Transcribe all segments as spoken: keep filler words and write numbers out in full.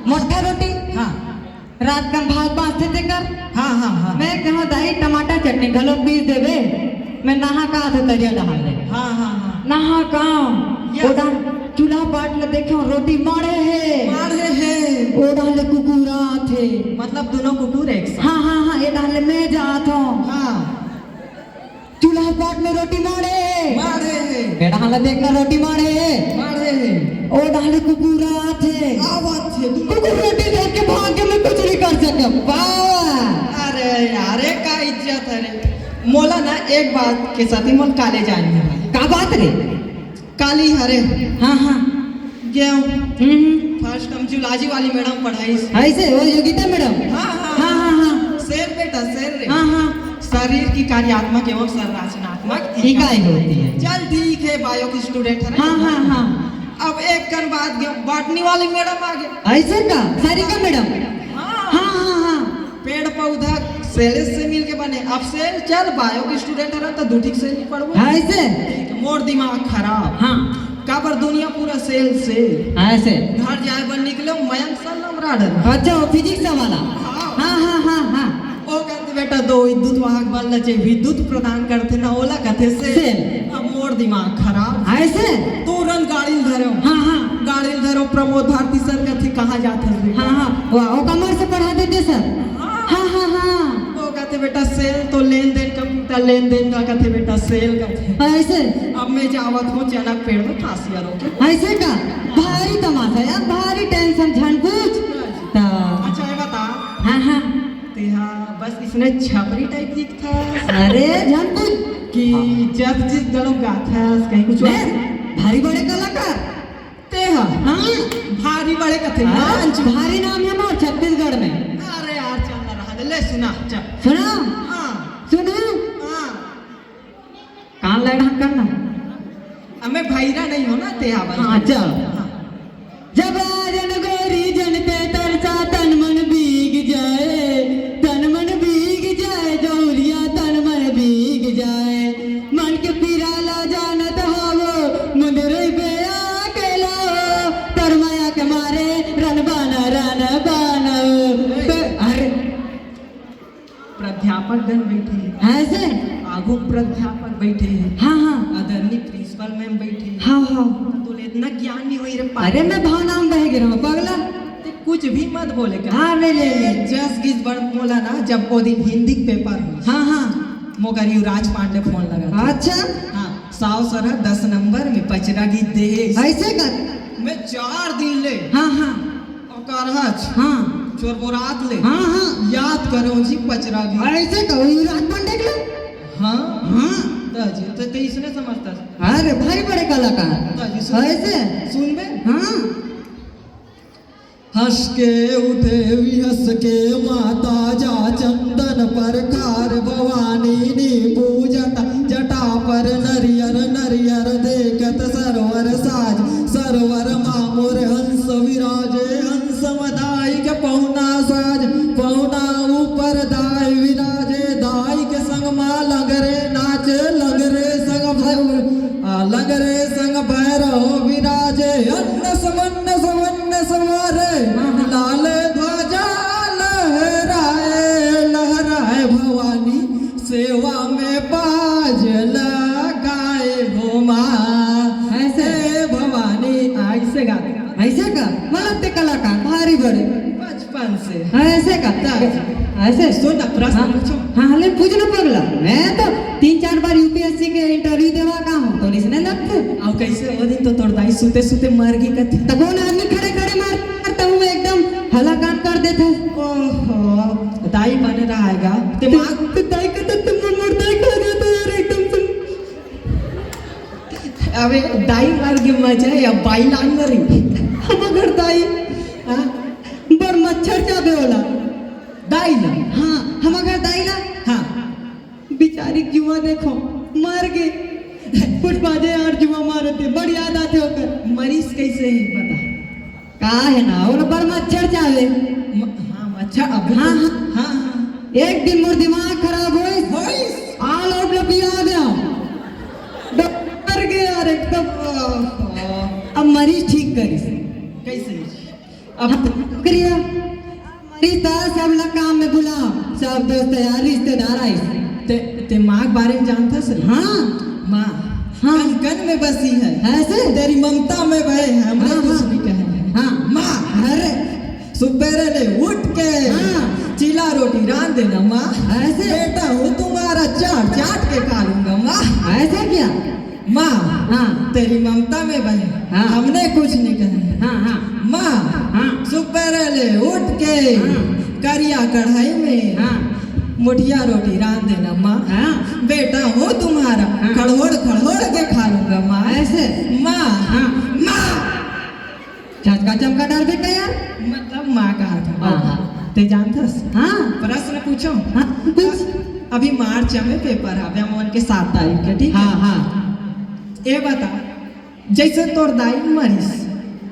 मोटका रोटी। हाँ। रात कन भात बांचथे तेकर। हाँ, हाँ, हाँ। मैं कहा, "दाई, टमाटर चटनी घलो पीस देबे।" मैं नहा का आथे तरिया डहार ले। हाँ, हाँ, हाँ। नहा का, yes। ओ डहर चूल्हा पाट ले देखे, रोटी माढ़े हे। माढ़े हे। ओ डहर ले कुकुर आथे। मतलब दोनों कुकुर एक साथ। हाँ, हाँ, हाँ, ए डहर ले मैं जात हूँ। हाँ। चूल्हा पाट में रोटी माढ़े हे। माढ़े हे। ए डहर ले देखना, रोटी माढ़े हे। माढ़े हे। ओ डहर ले कुकुर आथे। आवत हे, तू कुकुर रोटी देख के भाग के मैं कुछ नहीं कर सके। वाह। अरे यार, ये का इज्जत हे रे। मोला ना एक बात के साथ ही मोर कॉलेज आए हे भाई। का बात रे? काली हरे। हाँ, हाँ। गेहूं। हम्म, हम्म। First हम zoology वाली मैडम पढ़ाई। ऐसे वो योगिता मैडम? हाँ, हाँ, हाँ, हाँ, हाँ। शेर बेटा, शेर रे। हाँ, हाँ। शरीर की कार्यात्मक एवं संरचनात्मक इकाई होती है। चल ठीक है, bio की student है ना? हाँ, हाँ, हाँ। अब एक कन बाद गेहूं, botany वाली मैडम आ गई। ऐसे का? सारिका मैडम? हाँ। हाँ, हाँ, हाँ। पेड़ पौधा cell से मिल के बने। अब cell चल, bio के student हरन त दू ठीक cell नहीं पढ़बो। हाँ, ऐसे? ठीक, मोर दिमाग खराब। हाँ। काबर दुनिया पूरा cell से। हाँ, ऐसे? घर जाए बर निकले, मयंक सर लमरा डर। अच्छा, वो physics वाला? हाँ। हाँ, हाँ, हाँ, हाँ। ओ कहते, "बेटा, दो विद्युत वाहक बन लचे, विद्युत प्रदान करते ना, ओला कथे cell।" Cell। अब मोर दिमाग खराब। हाँ, ऐसे? तुरंत गाड़ी ल धरो। हाँ, हाँ। गाड़ी ल धरो, प्रमोद भारती सर कथे, "कहाँ जात हस बेटा?" हाँ, हाँ। वाह, वो कमर से पढ़ा देते सर। हाँ। हाँ, हाँ, हाँ। वो कहते, "बेटा, cell तो लेन देन का, लेन देन का," कहते, "बेटा, cell," कहते। हाँ, ऐसे? अब मैं जावत हूँ चना के पेड़ में फांसिया रोके। ऐसे का? भारी तमाशा यार, भारी tension, झन पूछ। ता अच्छा, ये बता। हाँ, हाँ। तेहा बस इसने छपरी type दिखथस। अरे, झन पूछ। कि जस जिस गलो गाथस, कहीं कुछ बे, बात? भारी बड़े कलाकार। तेहा? हाँ। भारी बड़े कथे, हाँ, नाम चु- भारी नाम है मोर छत्तीसगढ़ में। अरे यार, चल ना रहा दे, ले सुना, चल। सुना? हाँ। सुना? हाँ। कान ला ढंग करना। अब मैं भैरा नहीं हूँ ना, तेहा बस। हाँ, चल। हाँ। जब राजन गोरी जन पे तरसा, तन मन भीग जाए, तन मन भीग जाए, जौरिया तन मन भीग जाए। मन के पीरा ला जानत हवो, मुंदरई पे आके लाओ, पर माया के मारे रन बाना, रन बाना। तो अरे, प्राध्यापक गण बैठे हैं। हाँ, ऐसे? आगू प्राध्यापक बैठे हैं। हाँ, हाँ। आदरणीय principal ma'am बैठे हैं। हाँ, हाँ। तो बोले, "इतना ज्ञान नहीं हुई रे पागल।" अरे, मैं भावना में बह गिरा हूँ, पगला। ते कुछ भी मत बोले कर। हाँ, ले, ले, ले। जस गिस बड़ बोला ना, जब वो दिन हिंदी के paper हो। हाँ, हाँ। मोकर युवराज पांडे phone लगा था। अच्छा। हाँ, साव सरा दस number में पचरा गीत दे है। ऐसे कर। मैं चार दिन ले। हाँ, हाँ। अकारहच। हाँ। चोरबोरात ले। हाँ, हाँ। याद करो जी पचरा गीत। ऐसे कहो युवराज पांडे के? हाँ। हाँ। त जी, त, त इसने समझता। अरे, भारी बड़े कलाकार। त जी, सुन। ऐसे? सुनबे? हाँ। हंस के उठे विहस के माता जा चंदन परखार भवानी नींबू जटा, जटा पर नरियर, नरियर देखत सरवर साज, सरवर मा मोर हंस विराजे, हंस मा दाई के पहुना साज, पहुना ऊपर दाई विराजे, दाई के संग मा लंगरे नाचे, लंगरे संग भैर, आ, लंगरे संग भैरव विराजे, अन्न समन्न समन्न समारे, लाल ध्वजा लहराए, लहराए भवानी, सेवा में बाज लगाए हो माँ। ऐसे? हे भवानी, ऐसे गा। ऐसे का? मतलब ते कलाकार, भारी बड़े। बचपन से। ऐसे का? त ऐसे? सुन ना, प्रश्न हाँ, पूछो। हाँ, हाँ, ले पूछ ना पगला। मैं तो तीन चार बार U P S C के interview देवा का हूँ, तो इसने लगते। अब कैसे वो दिन तो तोर दाई सुते सुते मर गई कथी? तो कौन आदमी खड़े खड़े मार, मारता हूँ मैं एकदम हलाकान कर देता। ओहो, दाई बने रहेगा। ते ते, माँ ते दाई का तो तुम मोर दाई खा जाता यार एकदम से। अबे दाई मर गई मजा या बाई लान मरी? हम अगर दाई हाँ? बड़ मच्छर चाबे वाला। दाई ला? हाँ, हम अगर दाई ला? हाँ। बेचारी जुआ देखो, मर गए। कुछ बाजे यार जुआ मारते, बड़ याद आते होकर। मरीज कैसे है बता? का है ना, वो बड़ मच्छर चाबे। म-, हाँ, मच्छर, अब हाँ, तो हाँ। हाँ, हाँ। एक दिन मोर दिमाग खराब होइस। होइस? All out लपिया गया। डॉक्टर के यार एकदम। ओहो। अब मरीज ठीक करिस। कैसे? अब शुक्रिया। रिश्ता सब ला काम में बुला, सब दोस्त यार रिश्तेदार आइस। ते, ते माँ के बारे में जानथस रे? हाँ। माँ, हाँ। कन कन में बसी है। ऐसे? तेरी ममता में बहे है, हमने हाँ, कुछ हाँ। नहीं कहे है। हाँ। माँ, अरे। सुबेरे ले उठ के हाँ। चीला रोटी रांध देना माँ। ऐसे? बेटा हूँ तुम्हारा चाट चाट के खा लूंगा माँ। ऐसे क्या? माँ, हाँ। तेरी ममता में बहे, हाँ। हमने कुछ नहीं कहा है। हाँ, हाँ। माँ, हाँ। सुबेरे ले उठ के हाँ। करिया कढ़ाई में हाँ। मोटिया रोटी रांध देना माँ। हाँ। बेटा हूँ तुम्हारा, हाँ। खड़होड़ खड़होड़ के खा लूंगा माँ। ऐसे? माँ, हाँ। माँ। झटका चमका डाल बेटा यार। मतलब माँ कहा था। हाँ, हाँ। ते जानथस? हाँ। प्रश्न पूछो। हाँ, पूछ। अभी मार्च में पेपर हवे, हमन के सात तारीख के, ठीक है? हाँ, हाँ। ए बता, जैसे तोर दाई मरिस,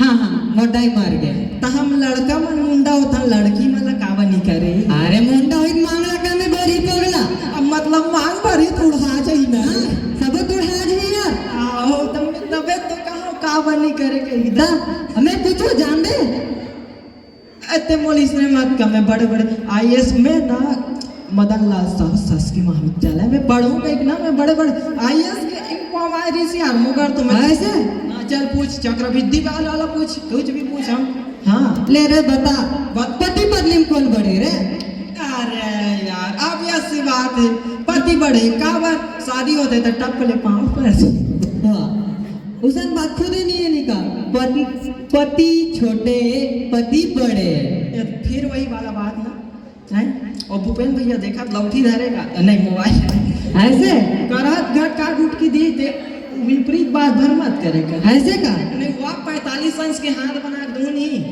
हाँ, हाँ, मोर दाई मर गे। त हम लड़का मन मुंडा होथन, लड़की मन ला काबर नी करे? अरे मुंडा होई त मांग ला का में भरी पगला। अब मतलब मांग भरी त उड़हा जाही ना। हाँ, सबो त उड़हा जाही यार। आओ, तब, तबे तो कहा काबर नी करे कही दा। दा, हमें पूछो जान दे। अते मोल इसने मत का, मैं बड़े बड़े आईएएस में ना मदन लाल साहू शासकीय महाविद्यालय में पढ़ूं कहीं ना, मैं बड़े बड़े आईएएस के इंक्वायरी से यार मुगर तो मैं ऐसे? हाँ, चल पूछ, चक्रवृद्धि वाला वाला पूछ, कुछ भी पूछ हम। हाँ। ले रे बता, बत- पति पत्नी में कौन बड़े रे? अरे यार, obvious सी बात है, पति बड़े, काबर शादी होते तो टप ले पाँव पर। वाह, उसन बात खुद ही नहीं है निका। पति, पति छोटे, पति बड़े। ये फिर वही वाला बात ना, हैं? और भूपेन भैया देखा लौठी धरेगा, नहीं मोबाइल। ऐसे? करत घट का गुट की दी ते विपरीत बात भर मत करे कर। ऐसे का? नहीं, वो आप पैंतालीस अंश के हाथ बना के दूं नहीं।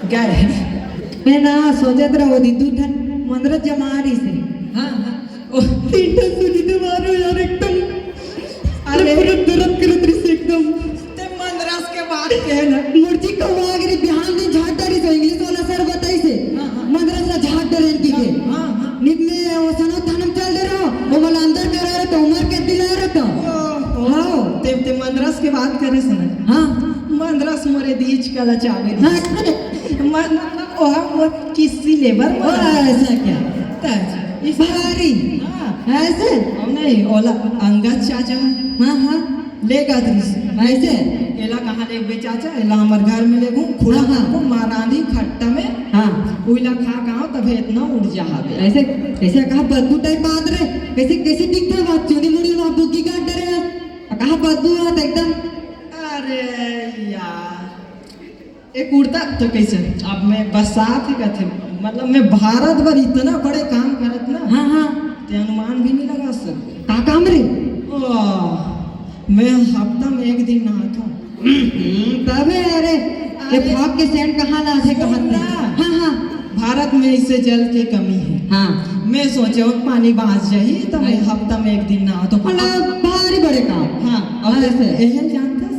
क्या है? मैं ना सोचत रहो दी दू ठन मंदरत जमा रही से। हाँ, हाँ। ओ, तीन ठन सूजी दे मारो यार एकदम। अरे। पूरा दर्द करत रही से एकदम। ते मंदरस के बात कहे ना। मुर्जी कमाग रे बिहान दिन झाड़ डरी से इंग्लिश वाला सर बताई से। हाँ, हाँ। मंदरस ला झाड़ डरे इनकी के। हाँ, हाँ। नित में वो सनो थानम चल दे रहो। वो वाला अंदर करा रहे तो उमर के दिला रहे तो। ओहो। हाँ। ते, ते मंदरस के बात करे से ना। हाँ। मंदरस मोरे दीज कला चावे हाँ। मन, ओहा मोर किस्सी लेबर ओ, मन। ऐसा क्या? तज, इस भारी। हाँ। ऐसे? अब नहीं, ओला अंगद चाचा। हाँ, हाँ। ले गा दृश्य। ऐसे? एला कहाँ लेबे चाचा? एला हमर घर में लेगू, खुला हाँ, हाँ। को मारानी खट्टा में। हाँ। उइला खा कहाँ तभे इतना उड़ जा हवे। ऐसे, ऐसे कहाँ बदबू टाइप बात रे? कैसे, कैसे दिखता बात? चुनी मुड़ी वहाँ बुग्गी काट डरे है। कहाँ बदबू आत एकदम? अरे यार। ए कुर्ता तो कैसे? अब मैं बरसात ही कथे, मतलब मैं भारत भर इतना बड़े काम करत ना, हाँ, हाँ। ते अनुमान भी नहीं लगा सकते। का काम रे? ओ, मैं हफ्ता में एक दिन नहाता हूँ। हम्म, तबे अरे, ये अरे, फॉग के सेंट कहाँ ला थे, सुन कहाँ थे? ना। हाँ, हाँ। भारत में इसे जल की कमी है। हाँ। मैं सोचे वो पानी बाँच जाही, तो मैं हाँ। हफ्ता में एक दिन नहाता हूँ। मतलब भारी बड़े काम। हाँ, और हाँ, ऐसे। यही जानता है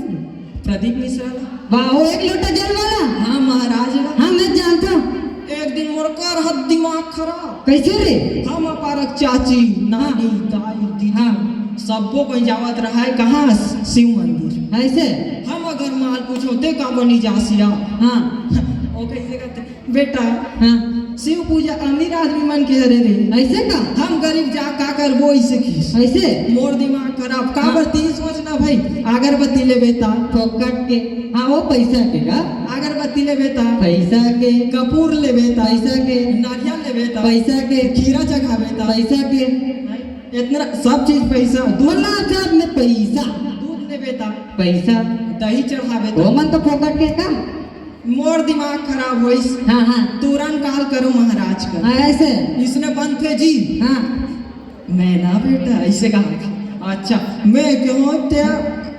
प्रदीप मिश्रा ला। वाह, वो एक लोटा जल वाला? हाँ, महाराज ला। हाँ, मैं जानता हूँ। एक दिन मोर कर हद दिमाग खराब। कैसे रे? हम अपारक चाची, नानी, हाँ। दाई, दीदी, हाँ। सबको कोई जावत रहा है, कहाँ? शिव मंदिर। ऐसे? हम अगर माल पूछो, ते का बनी जासिया? हाँ। वो कैसे कहते? बेटा, हाँ। शिव पूजा अमीर आदमी मन के हरे रे। ऐसे का? हम गरीब जा का करबो इसे खीस। ऐसे? मोर दिमाग खराब। का हाँ। बरती सोचना भाई, अगरबत्ती लेबे ता। फोकट के। हाँ, वो पैसा के का? अगरबत्ती लेबे ता। पैसा के। कपूर लेबे ता। पैसा के। नारियल लेबे ता। पैसा के। खीरा चघाबे ता। पैसा के। इतना सब चीज पैसा। दूध मतलब सब में पैसा। दूध लेबे ता। पैसा। दही चढ़ाबे ता। वो मन तो फोकट के का? मोर दिमाग खराब होइस। हाँ, हाँ। तुरंत कॉल करो महाराज का। हाँ, ऐसे? इसने बंद थे जी। हाँ। मैं ना बेटा, ऐसे कहा। अच्छा, मैं कहूँ ते,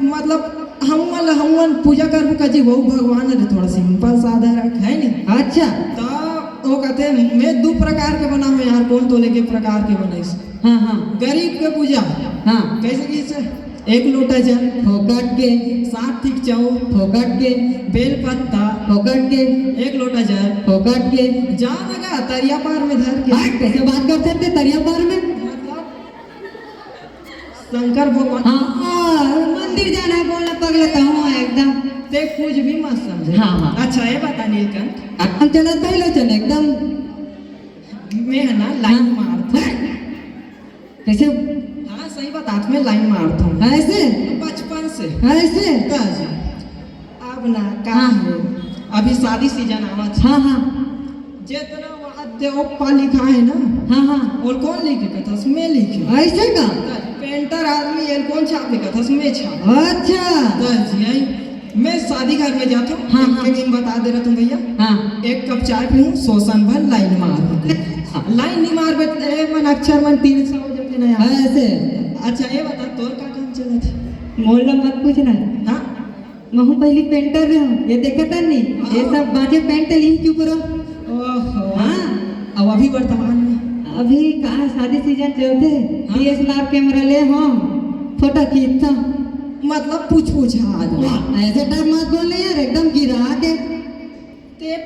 मतलब, हम वाला, हम वाला पूजा करबो का जी, वो भगवान है, थोड़ा सिंपल सादा रख, है नहीं? अच्छा। तो वो कहते, मैं दो प्रकार के बना हूँ यार, कौन तो लेके प्रकार के बनाइस? हाँ, हाँ। गरीब के पूजा। हाँ। कैसे की से? एक लोटा जल। फोकट के। सात ठीक चाउर। फोकट के। बेल पत्ता। फोकट के। एक लोटा जल। फोकट के। जा लगा तरिया पार में धर के। हाँ, कैसे बात कर सकते तरिया पार में? मतलब शंकर भगवान। हाँ, हाँ, मंदिर जाना है बोलना पगला कहूँ है एकदम। ते कुछ भी मत समझे। हाँ, हाँ। अच्छा, ये बता नीलकंठ, अब चला पहले चले एकदम। मैं है ना लाइन मार था। कैसे? हाँ, सही बता, मैं लाइन मार था। ऐसे? बचपन से। ऐसे? का जी? अब ना का हाँ। है, अभी शादी सीजन आवत है। हाँ, हाँ। जितना वहाँ देवप्पा लिखा है ना, हाँ, हाँ। और कौन लिखे कथस? मैं लिखे। ऐसे का? पेंटर आदमी, एल कौन छाप लिखा था? मैं छाप। अच्छा। तो जी आई, मैं शादी घर में जाता हूँ। हाँ, हाँ। एक दिन बता दे रहा तुम भैया। हाँ। एक कप चाय पीऊँ, शोषण भर लाइन मार। लाइन नहीं मार बे, ए, मन अक्षर मन तीन सौ हो जाते ना यार। ऐसे? अच्छा, ये बता, तोर का काम चला था? मोला मत पूछना। हाँ। महू पहली पेंटर रहे हूँ, ये देखा था नहीं? ये सब बाजे पेंट ली चुप रहो। ओहो। हाँ। अब अभी वर्तमान में? अभी कहाँ शादी सीजन चलते हैं, हाँ। डीएसएलआर कैमरा ले हम फोटो खींचता। मतलब पूछ पूछ आदमी। ऐसे डर मत बोलने यार, एकदम गिरा के। ते